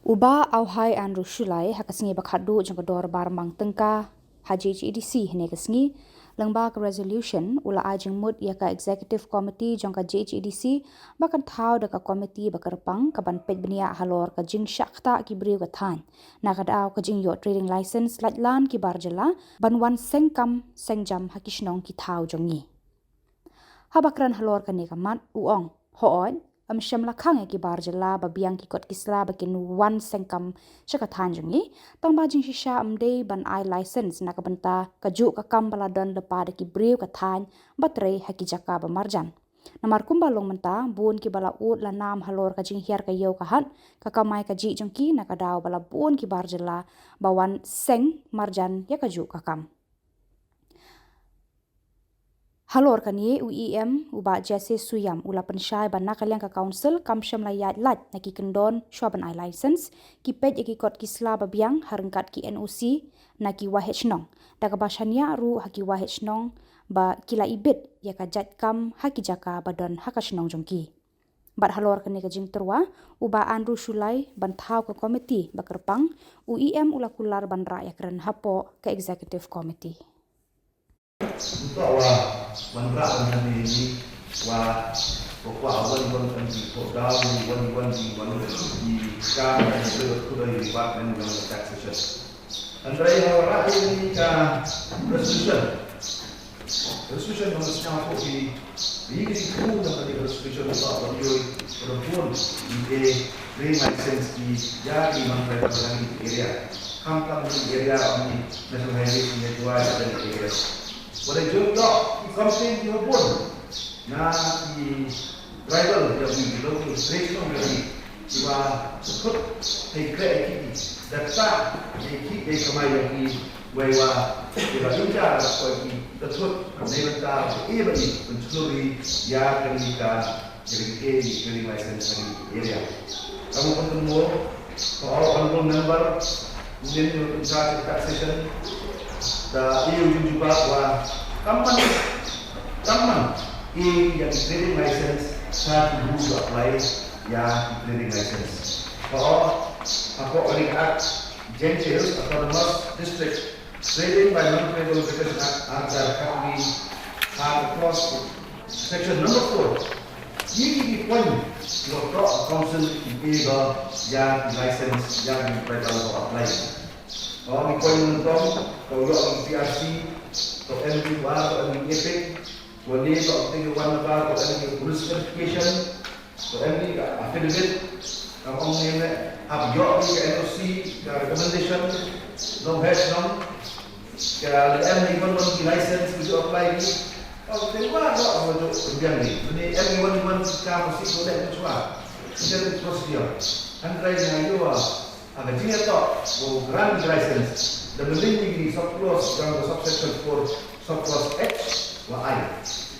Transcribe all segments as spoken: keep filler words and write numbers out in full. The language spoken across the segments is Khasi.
U Bah Auhai Andrew Shullai ha ka sngi ba khatduh jong ka dorbar mang tyngka ha J H A D C hynne ka sngi, lyngba ka resolution u la ai jingmut ïa ka Executive Committee jong ka J H A D C ba kan thaw da ka komiti ba kyrpang ka ban peit bniah halor ka jingshah ktah ki briew ka thaiñ na ka daw ka jingïoh trading license laitlan ki bar jylla ban wan seng kam seng jam ha ki shnong ki thaw jong ngi. Haba kren halor kane ka mat u ong, hooid, ym shym la khang ïa ki bar jylla ba biang ki kot ki sla ba kin wan seng kam sha ka thaiñ jong ngi, tang ba jingshisha ym dei ban ai license na ka bynta kajuh ka kam ba la don lypa da ki briew ka thaiñ ba trei ha ki jaka ba marjan. Namar kumba long mynta, bun kiba la ud la nam halor ka jinghiar ka ïew ka hat, ka kamai kajih jong ki na ka daw ba la bun ki bar jylla ba wan seng marjan ïa kajuh ka kam. Halor kane u E M u Bah Jesse Suiam u la pynshai ba na ka liang ka council kam shym la ïaid lait na ki kyndon shuwa ban ai license, ki peit ïa ki kot ki sla ba biang ha ryngkat ki N O C na ki waheh shnong, da kaba shaniah ruh ha ki waheh shnong ba ki la ibit ïa ka jait kam ha ki jaka ba don ha ka shnong jong ki. Bad halor kane ka jingtyrwa u Bah Andrew Shullai ban thaw ka komiti ba kyrpang, u E M u la kular ban rah ïakren hapoh ka Executive Committee. Ntok wa wan rah wan hani ni wa wa kwa wan wan kan di ko da wan wan di wan di ka kan di ko da di ba kan di taxation. Andrai ha wa rah ni ka resolution. Resolution ba ngi sngewthuh ki, ki kpu na ka resolution ba ba ïoh ba bun ki trading license ki ïa ki man tribal area. Khamtam ki area on the national highway ki network area. Wat la jong ki complain ki bun na ki tribal ïa ki local traditional area. Ki ba thut hei kre ki data hei ki dei kamai ïa ki wei wa ki ba inja ko ki thut nei bynta ki ba ni pynchlur ïa ka ni ka ïa ki trading license ka ni area. Kamu pun temu for all honorable member, Union in charge of taxation, the E U jubab wa kaman kaman ïa ki trading license sa ki bu apply ïa ki trading license. Ko ha ko ri ak Jaintia Hills Autonomous District Trading by Non-Tribal Profession Act ar hajar khatwi ha ka clause section number four. Ki ki point lo ko council ki ego ïa ki license ïa ki tribal ko apply. Ko ki point nongtong ko ïoh ki P R C, ko M P R, ko M P epic, ko ni ko ti wan ba ko M P police verification, ko M P ka affidavit, ka ong ni ne hap ïoh ni ka N O C, ka recommendation, long hash long, ka M P one one ki license ki apply ni. Ko ti wa ko ko biang ni. Ni M P one one ka mesti ko le chua. Kita ni procedure. Kan try na ïoh Ha ka jingïatoh ko grant license da mynta ni ki sub clause jong ka subsection four sub clause H wa I.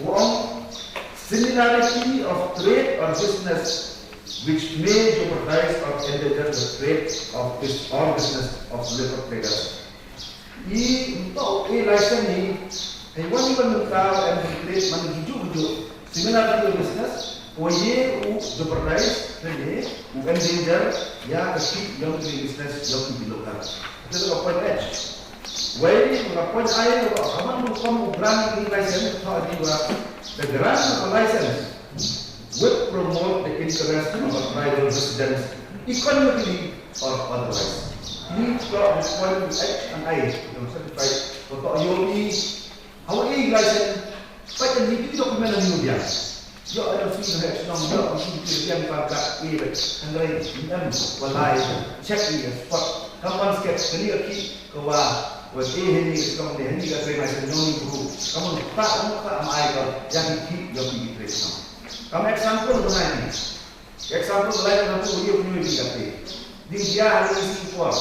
Wa ong similarity of trade or business which may jeopardize or endanger the trade of this or business of leopard traders. I nto e license ni hei wan i wan mynta em trade man ki ju ju similarity of business ko ye u jeopardize ne u endanger ïa ka ki yong ki business yong ki local. Itu ka point H. Wei ka point I ka kaman u kom u grant ni license ka di wa the grant of a license would promote the interest of a tribal residents economically or otherwise. Ni ka point H and I. Yang certified ko to yomi Hawei license, peit ni ki document ni biang. Ïoh N O C na heh shnong, ïoh N O C ki biang pangkat A bad hynrei em walai check ni spot. Kam ban skep kani ka ki ka wa wa eh ni shnong ni ni ka trei mai shnong ni bru. Kam ban ta kam ta am ai ka ya ki ki ïoh ki trei shnong. Kam example ba nai ni. Example, lai na tu ïoh ni ki kate. Ding dia ni si por.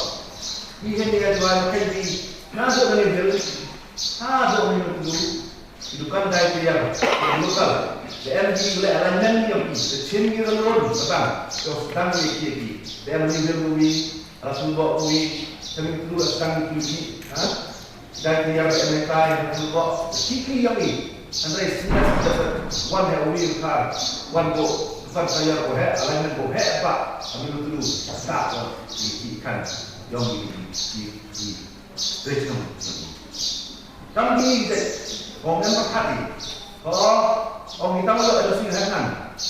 Ni hen dia dua kai di. Na so ni hel. Ha do ni tu. Ki dukan dai tiar, local. The M D le alignment ni ki, the chin ni ron ron, batang. So sedang ni ki ki. The M D le wi, ala sumbo wi, kami tu sedang ni ki. Ha? Dai tiar, the M D le wi, ala sumbo. Ki ki yang ni. Andai singa singa wan ya wi kar, wan go. Kan ka ïa ko heh, alignment ko heh ba, kami lu tu, start ko, i, i kan, yong i, i, i, i, trei chnong. Kam ki de, ong em ba khati. Ko, ong i tang lo, ada sing heh nan.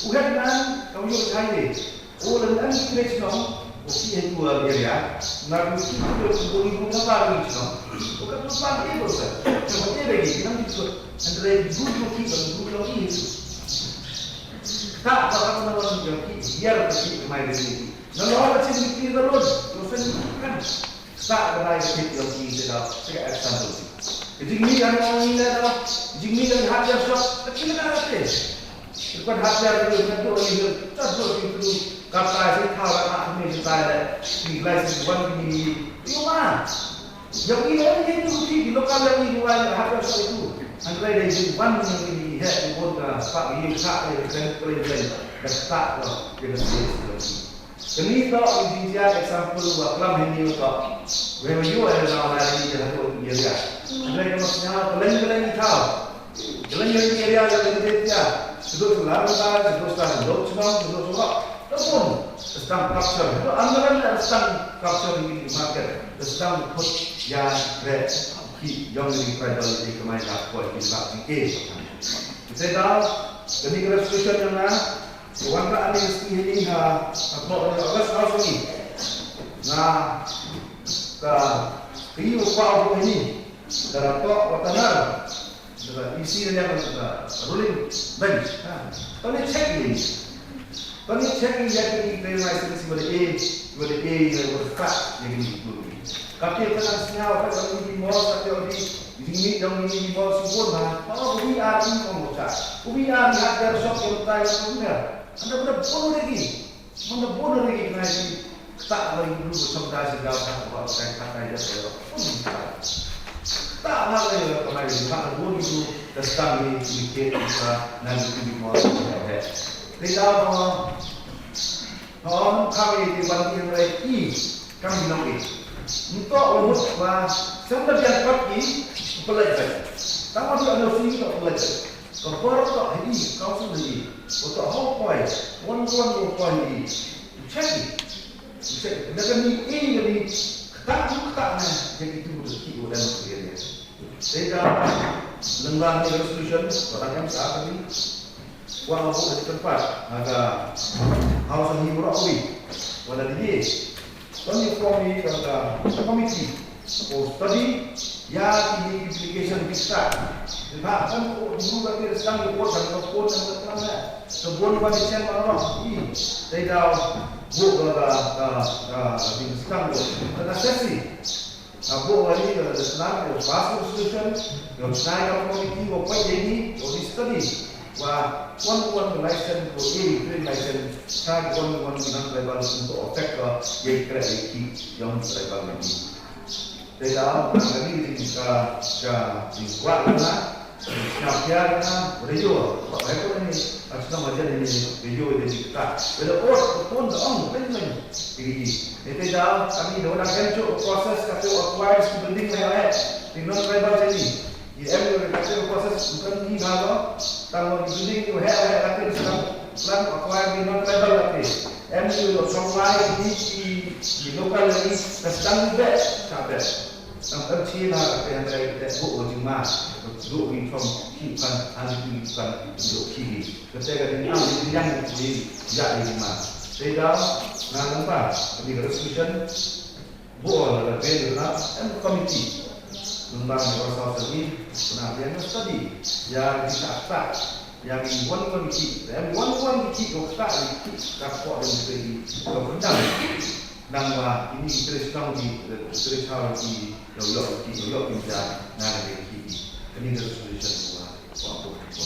U heh nan, kau yong hai de. U len an ki trei chnong, u ki heh tu area. Ngar u ki tu, u ni bu ka ba trei chnong. U ka tu ba ki bu sa. Cuma dia lagi, kita ni tu. Andre bu tu ki, bu tu ki. Ktah ba ka nang wan ïa ki, biar ka ki kmai ka ki. Nang wan ka chin ki ka run, lo sen kan. Ktah ba dei ka ki ïa ki se da, se ka example si. Ka jingmih ka nang ïa da, ka jingmih ka hat ïa shop, ka ki na ka te. Ka kon hat ïa ka ka tu ni ka tu ki tu ka tai se thaw la ka ni se tai le. Ni lai se wan ni ni. Yo ma. Ïa ki ïa ki tu ki local ïa ki wan hat ïa shop tu. An lai dei wan ni ni he tu bon ka pa ni ka e ka kren kren. Ka ktah ka ïa ka se. Kani toh i jingïa example wa klam hynñiew toh. Wei wa yu ai na la ni ïa hato ïa ïa. Hynrei ka mas nya ka leng ka leng i thaw. Ka leng ka leng i area ka leng i area. Sedu selar ka, sedu selar sedu chnong, sedu sedu. Ka pun. Stang capture. Ka andaran stang capture in the market. Stang put ya red. Ki yong ni tribal ni kemai ka koi ki ba ki ke. Kita dah kani ka resolution yang na Wan ka ani ski hini ha, ha pok ni August House ni. Na ka pi u pa u hini. Ka ra pok wa tanar. Ka isi ni yang ka ruling bench. Ha. Toni check ni. Toni check ni ya ki training license wala e, wala e, wala fat ya ni. Ka pia ka nang sñiaw ka jong i mos ka pia di jingmih jong i mos i bun ha. Oh, u V R i ong u cha. U V R i hat der sok ïa u tai ïa u nya. Anda bun u regi. Anda bun u regi kena i. Kata la i bru chong dai sing dau ka ba kai ka kai ïa u. Kata la i ka mai ha bun i bru. Ka stang ni ni ke ka na ni mos ka he. Ri da ba. Hom kami di ban di rai i. Kam nang i. Nto u mut ba sem da biang pat i pelai bai. Tang ma tu ano sini ka pelai bai. Ka bor to hidi, kau sini hidi. Ko to hau poi, wan wan ko poi hidi. Check i. Check i. Na ka ni i ka ni kata tu kata na, jadi tu tu ki udah nak dia. Te da lenglang ni resolution, orang yang sah tadi. Wa nga buh da ki kyrpad ha ka House of Hymn Rock Week. Wa da dei. Don ïa form ïa ka committee for study ïa ki implication ki start. Ynda kan ko dulu ka kir stang ïa ko dan ka ko dan ka tang la. Ka bun ba ni chen ba roh. I. Te da buh ka ka ka ka stang ko. Ka sesi. Abu wali ka da snar ka pass resolution, ka snar ka committee wa pait ïa ni, wa di study. Wa wan wan ka license, ko iri trade license, sa wan wan ki non tribal to affect ka ïa ki trade ïa ki young tribal ïa ki. Te da ka ni ka ka kwah na Sñiaw pia na radio, ba ka ko ni, a sñiaw ma jan ni radio de ni ka. Wala ot ko pon da ong pen men. Iri. Ete da, kami da wan kem cho process ka to acquire ki building na ya. Ni non tribal jani. Ni em ni ka to process bukan ni ba lo. Tang ni building ni he he ka to sñiaw. Plan acquire ni non tribal ka to. Em ni lo song lai ni ki local ni ka stang be. Sa be. Tang kan chi na ka te han rai te bu o jing ma. Bu o jing chom ki kan an ki kan bu ki ni. Ka te ka ding am ding yang ki ya ni ma. Te da na nang ba ni resolution bu o na ka te na em committee. Nang ba ni rasa sa ni na dia na study ya di sa ta ya di wan wan ki em wan wan ki ko ta ki ka ko den te di ko dang. Nang wa ini ki tres tang di tres hal ki Yo yo ki yo yo ki ja na de ki. Kani da solution wa wa ko ko.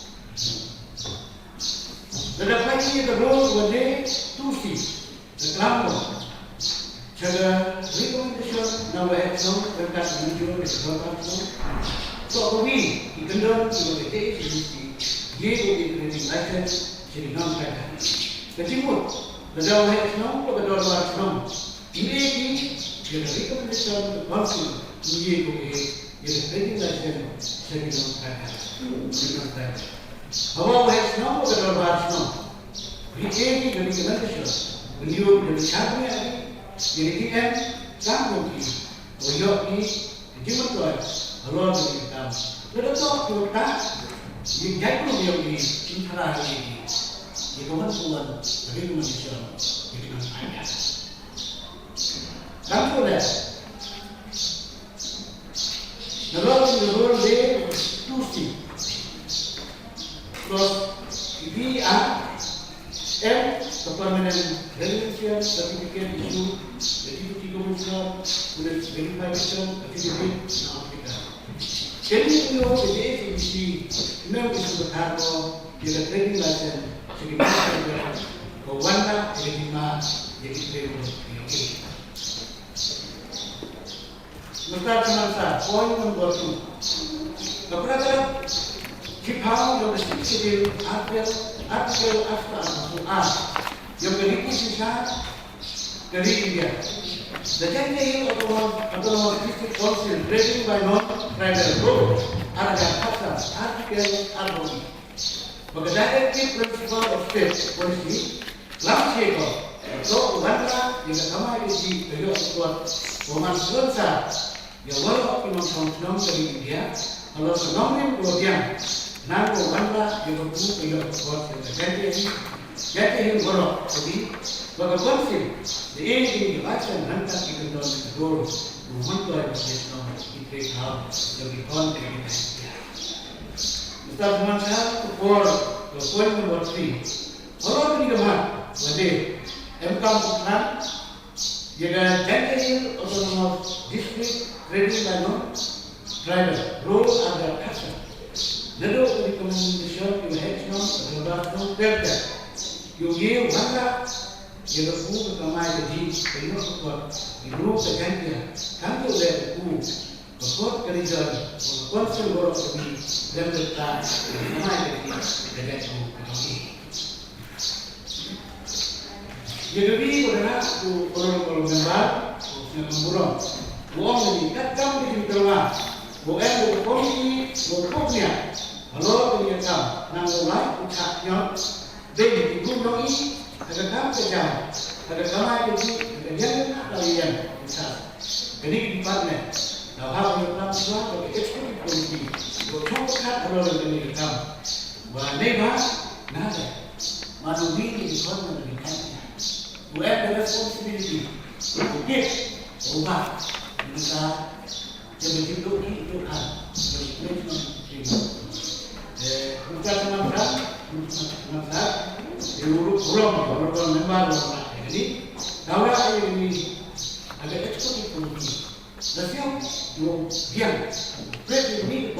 Lada phi ïohi ïa ka role wa J two C, ka klam mo, sha ka recommendation na Waheh Shnong ryngkat mynjur ka Dorbar Shnong, to ka wi ki kyndon kiba ka J A C D C ïa ka trading license sha ki non-tribal. Ka jingmut, lada Waheh Shnong bad ka Dorbar Shnong ïa ki, ïa ka recommendation ka council, ïa ka, ïa ka trading license sha ki non-tribal, ki non-tribal. Haba Waheh Shnong bad ka Dorbar Shnong ïa ki, ïa ka recommendation, ban ïoh ïa ka chance, ïa ka, ïa ka em, kam ïoh ki, ïoh ki, ka jingmyntoi halor kane ka kam. Lada toh ki ta ïa ka jaitbynriew, ïa ki, ïa ka wan ka wan, ka recommendation, ïa ka nang aya. Tang ko le. Nalor ki role de two C. Plus, V R M, the permanent residency certificate issue, the deputy commissioner, police verification, affidavit, na Africa. Kini ino ke de isi isi, ino isi ko, ïa ka trading license, sigi ko wan na, ïa ka ma, ïa ka trading license. Mister Chairman Sir, point number two. Ka paragraph shiphew jong ka Sixth Schedule, article, article arphew ar, jong ka Riti Shisha ka ri India. The Jaintia Hills Autonomous, Autonomous District Council, trading by non-tribal road, article arphew, article arphew. Ba ka directive principle of state policy, lam shi ko, to wanrah ïa ka kamai kajih ka ïoh ka kot, ko man shlur sa ïa waroh ki nongshong shnong ka ri India, halor ka nongrim ko diang, nang ko wanrah ïa ka pu ka ïoh ka kot ïa ka Jaintia Hills, Jaintia Hills waroh ka ri, ba ka council, da ïa ki ki basan nangta ki kyndon ka dur, ko myntoi ba ki shnong ki trei thaw, ïa ki khon ka ri India. Mister Chairman Sir, ka por, ka point number three. Halor kane ka mat, wa de, em kam u plan, ïa ka Jaintia Hills Autonomous District trading by non-tribal road, article arphew. Naduh ka recommendation ki Waheh Shnong, ka Dorbar Shnong, ter ter. Ïoh ïa wanrah ïa ka pu ka kamai kajih ka ïoh ka kot, ïa ka ruh ka Jaintia, tang ïoh leh ka pu. Ka kot ka region, ka council waroh ka ri, lem bad ka, ka mai ka ri, ka jaitbynriew ka jong i. Ïa ka ri ka dang, u honorable member, u sngewbha burom, u ong ïa ngi, katkam ka jingtyrwa, u em u komiti, u pynïaid halor kane ka kam, nang u lai u chah ñiot, Dei ki bun nong i, ha ka kam ka jam, ha ka kamai kajih, ha ka liang ka liang, ka liang ka liang. Kane ka department, da hap ïa ka kam shuwa ka executive committee, ko chong ka khat halor kane ka kam. Ba nei ba, na da, mano wi ni ki khon na ka liang ka liang. Ko em ka responsibility, ko kit, ko ba, ni ka Jong ka jingduh ki duh kan. Jong ka jingduh ki duh kan. Eh, bukan senang kan, bukan senang kan. Di urut burom, urut burom member, urut burom ini. Dawa ini ada executive committee. Dah siap, dua biang. Break ini,